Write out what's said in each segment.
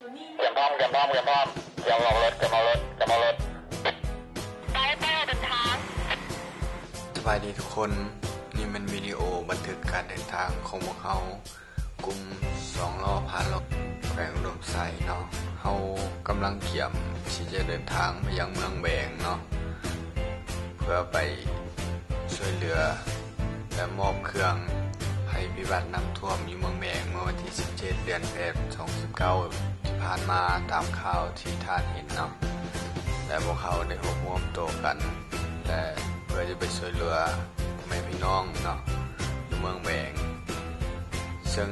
ກຽມພ້ອມ ກຽມພ້ອມ ກຽມພ້ອມ ກຽມອອກລົດ ກຽມອອກລົດ ກຽມອອກລົດ ໄປ ໄປເດີນທາງ. ສະບາຍດີທຸກຄົນ, ນີ້ແມ່ນວິດີໂອບັນທຶກການເດີນທາງຂອງພວກເຮົາ ກຸ່ມສອງລໍ້ພາເລາະ ແຂວງອຸດົມໄຊເນາະ. ເຮົາກຳລັງກຽມທີ່ຈະເດີນທາງໄປຍັງເມືອງແວງເນາະ ເພື່ອໄປຊ່ວຍເຫຼືອ ແລະ ມອບເຄື່ອງໄພພິບັດນ້ຳຖ້ວມຢູ່ເມືອງແວງ ເມື່ອວັນທີສິບເຈັດ ເດືອນແປດ ສອງພັນສິບເກົ້າ ທີ່ຜ່ານມາ ຕາມຂ່າວທີ່ທ່ານເຫັນເນາະ ແລະ ພວກເຮົາໄດ້ຮວບຮວມໂຕກັນ ແລະ ເພື່ອຈະໄປຊ່ວຍເຫຼືອພໍ່ແມ່ພີ່ນ້ອງເນາະ ຢູ່ເມືອງແວງ. ເຊິ່ງ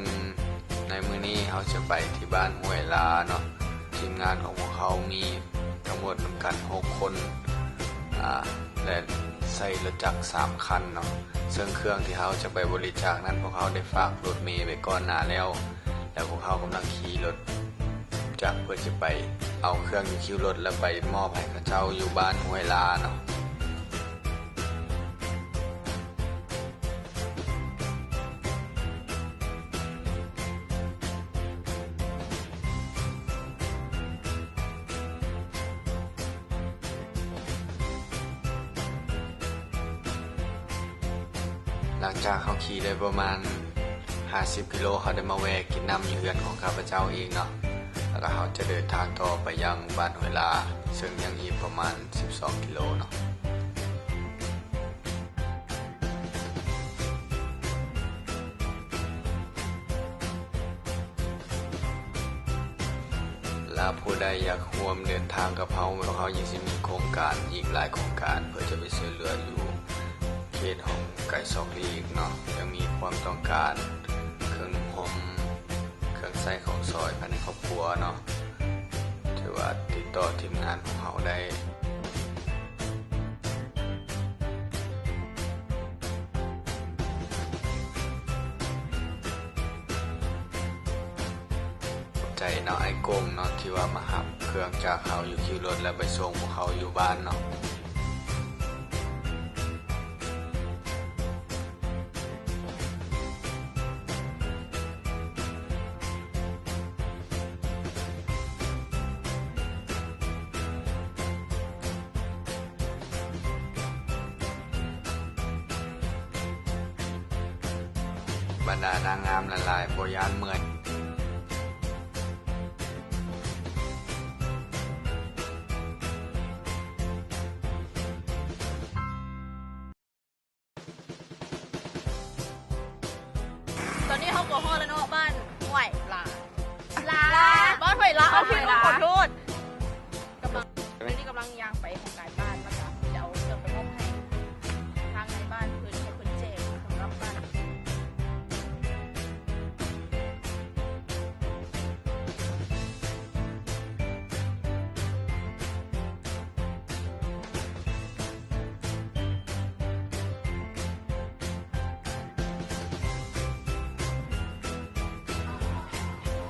ໃນມື້ນີ້ເຮົາຈະໄປທີ່ບ້ານຫ້ວຍລາເນາະ, ທີມງານຂອງພວກເຮົາມີທັງໝົດນຳກັນຫົກຄົນ ອາ ແລະ ໃຊ້ລົດຈັກສາມຄັນເນາະ. ເຊິ່ງເຄື່ອງທີ່ເຮົາຈະໄປບໍລິຈາກນັ້ນ ພວກເຮົາໄດ້ຝາກລົດເມໄວ້ກ່ອນໜ້າແລ້ວ ແລະ ພວກເຮົາກຳລັງຂີ່ລົດຈັກເພື່ອຈະໄປເອົາເຄື່ອງຢູ່ຄິວລົດ ແລະ ໄປມອບໃຫ້ເຂົາເຈົ້າຢູ່ບ້ານຫ້ວຍລາເນາະ. ຫຼັງຈາກເຮົາຂີ່ໄດ້ປະມານຫ້າສິບກິໂລ ເຮົາໄດ້ມາແວ່ກິນນ້ຳຢູ່ເຮືອນຂອງຂ້າພະເຈົ້າເອງເນາະ ແລ້ວກໍເຮົາຈະເດີນທາງຕໍ່ໄປຍັງບ້ານຫ້ວຍລາ ເຊິ່ງຍັງອີກປະມານສິບສອງກິໂລເນາະ. ລະຜູ້ໃດຢາກຮ່ວມເດີນທາງກັບເຮົາ, ພວກເຮົາຍັງຊິມີໂຄງການອີກຫຼາຍໂຄງການ ເພື່ອຈະໄປຊ່ວຍເຫຼືອຢູ່ເຂດຫ່າງໄກສອກຫຼີກເນາະ. ຍັງມີຄວາມຕ້ອງການເຄື່ອງນຸ່ງຫົ່ມ, ເຄື່ອງໃຊ້ຂອງສອຍພາຍໃນຄອບຄົວເນາະ, ຖືວ່າຕິດຕໍ່ທີມງານຂອງເຮົາໄດ້. ຂອບໃຈເນາະ ອ້າຍກົງເນາະ ທີ່ວ່າມາຮັບເຄື່ອງຈາກເຮົາຢູ່ຄິວລົດ ແລ້ວໄປສົ່ງພວກເຮົາຢູ່ບ້ານເນາະ. ບັນດານາງງາມຫຼາຍໆ ບໍ່ຢ້ານເມື່ອຍ. ຕອນນີ້ເຮົາກໍຮອດແລ້ວເນາະ ບ້ານຫ້ວຍລາ ລາ ບ້ານຫ້ວຍລາ ໂອເຄ ຂໍໂທດ. ກຳລັງ ດຽວນີ້ກຳລັງຍ່າງໄປຂອງນາຍບ້ານ ແລ້ວກໍຈະເອົາເຄື່ອງໄປມອບໃຫ້ທາງນາຍບ້ານເພິ່ນ ໃຫ້ເພິ່ນແຈກສຳລັບບ້ານ.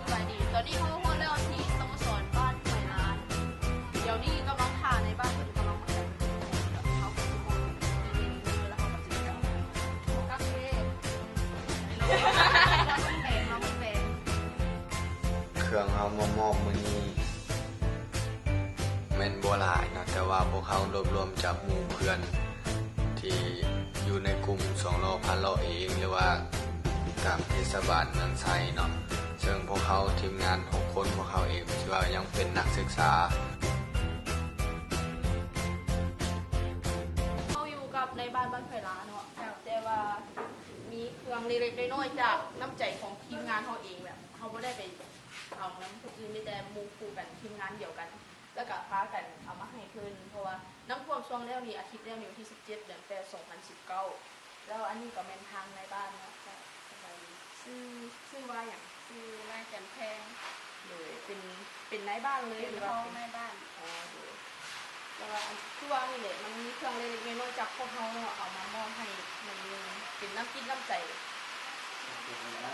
ສະບາຍດີ ຕອນນີ້ເຮົາຮອດແລ້ວທີ່ສະໂມສອນບ້ານຫ້ວຍລານ. ດຽວນີ້ກຳລັງຖ້າໃນບ້ານເພິ່ນກຳລັງມາໃສ່ ເຮົາກໍຊິຮອດທີ່ນີ້ແລ້ວ ເຮົາກໍຊິໄປກັບເຄ ເຄື່ອງເຮົາມາມອບມື້ນີ້ ແມ່ນບໍ່ຫຼາຍເນາະ ແຕ່ວ່າພວກເຮົາລວບລວມຈາກໝູ່ເພື່ອນທີ່ຢູ່ໃນກຸ່ມສອງລໍ້ພາເລາະເອງ ຫຼືວ່າຕາມເທດສະບານເມືອງໄຊເນາະ. ເຊິ່ງພວກເຮົາທີມງານຫົກຄົນ ພວກເຮົາເອງຖືວ່າຍັງເປັນນັກສຶກສາ. ເຮົາຢູ່ກັບນາຍບ້ານບ້ານໄຜ່ລາເນາະ ເຈົ້າ ແຕ່ວ່າມີເຄື່ອງເລັກໆນ້ອຍໆຈາກນ້ຳໃຈຂອງທີມງານເຮົາເອງ ແບບເຮົາບໍ່ໄດ້ໄປ ເອົານຳຄົນອື່ນ ມີແຕ່ໝູ່ຄູ່ກັນ ທີມງານດຽວກັນ ແລ້ວກະພາກັນເອົາມາໃຫ້ເພິ່ນ ເພາະວ່ານ້ຳຖ້ວມຊ່ວງແລ້ວນີ້ ອາທິດແລ້ວນີ້ ວັນທີສິບເຈັດ ເດືອນແປດ ສອງພັນສິບເກົ້າ. ແລ້ວອັນນີ້ກໍແມ່ນທາງນາຍບ້ານເນາະ. ເຈົ້າ ສະບາຍດີ. ຊື່ ຊື່ວ່າຫຍັງ? ຊື່ວ່າຈັນແພງ. ໂດຍ ເປັນ ເປັນນາຍບ້ານເລີຍ ເປັນ ຫຼືວ່າເປັນນາຍບ້ານ? ອໍ ໂດຍ. ແຕ່ວ່າອັນ ຄືວ່ານີ້ແຫຼະ ມັນມີເຄື່ອງເລັກໆນ້ອຍໆຈາກພວກເຮົາເນາະ ເອົາມາມອບໃຫ້ ມັນເປັນນ້ຳຈິດນ້ຳໃຈ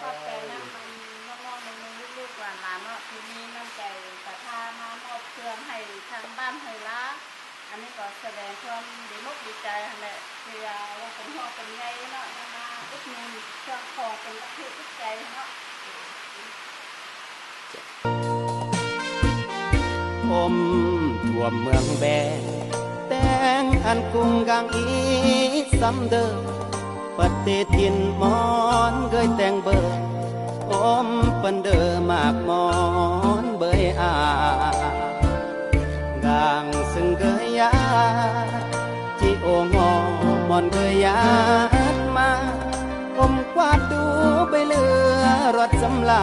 ຂອບໃຈນຳ ອັນ ນ້ອງໆ ລຸງໆ ລູກໆ ຫຼານໆເນາະ ທີ່ມີນ້ຳໃຈສະທາມາມອບເຄື່ອງໃຫ້ທາງບ້ານໄຮລາ. ອັນນີ້ກໍສະແດງຄວາມດີອົກດີໃຈຫັ້ນແຫຼະ ທີ່ວ່າເປັນຫ່ວງເປັນໃຍເນາະ ຍັງມາອຸດໜູນເຄື່ອງຂອງເປັນວັດຖຸຈິດໃຈເນາະ. ເຈົ້າ. ອມຖ້ວມເມືອງແບ ແຕ່ງອັນກຸງກາງອີສຳເດີ ປະເທດຖິ່ນມອນເຄີຍແຕ່ງເບີ ອມເປັນເດີໝາກມອນເບີຍອາ ກາງຊຶ່ງເຄີຍຍາ ຈິໂອງອມອນເຄີຍຍາດມາ ອມກວາດດູໃບເລືອດຣອດສຳລາ